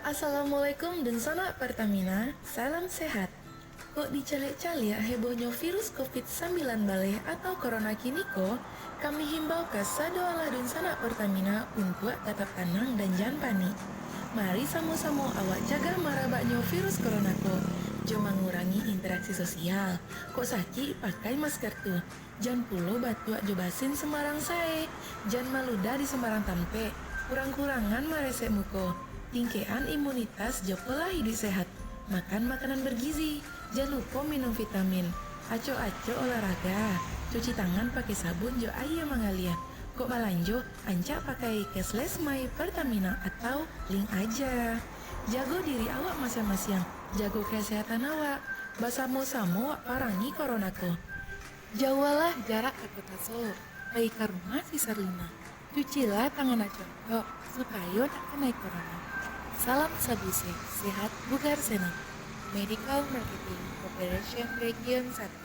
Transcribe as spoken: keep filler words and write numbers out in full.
Assalamualaikum dunsanak Pertamina, salam sehat. Kok dicaliak-caliak hebohnyo virus covid sambilan baleh atau corona kini ko, kami himbau ka sado alah dunsanak Pertamina untuak tatap tanang dan jan panik. Mari samo-samo awak cagah marabaknyo virus corona ko, jo mangurangi interaksi sosial. Kok sakik, pakai masker tu. Jan pulo batuak jo basin sumbarang sae. Jan maludah di sumbarang tampek. Kurang-kurangan maresek muko. Tingkekan imunitas jo pola iduik sehat. Makan makanan bergizi. Jan lupo minum vitamin. Acok-acok olahraga. Cuci tangan pakai sabun jo aia mangalia. Kok balanjo, ancak pakai cashless My Pertamina atau link aja. Jago diri awak masiang-masiang. Jago kesehatan awak. Basamo-samo wak parangi corona ko. Jaualah jarak ka kota Solok, pai ka rumah si Sarlina. Cucilah tangan acok-acok, supayo ndak kanai corona. Salam sabise, sehat bugar senang. Medical Marketing Corporation Region satu.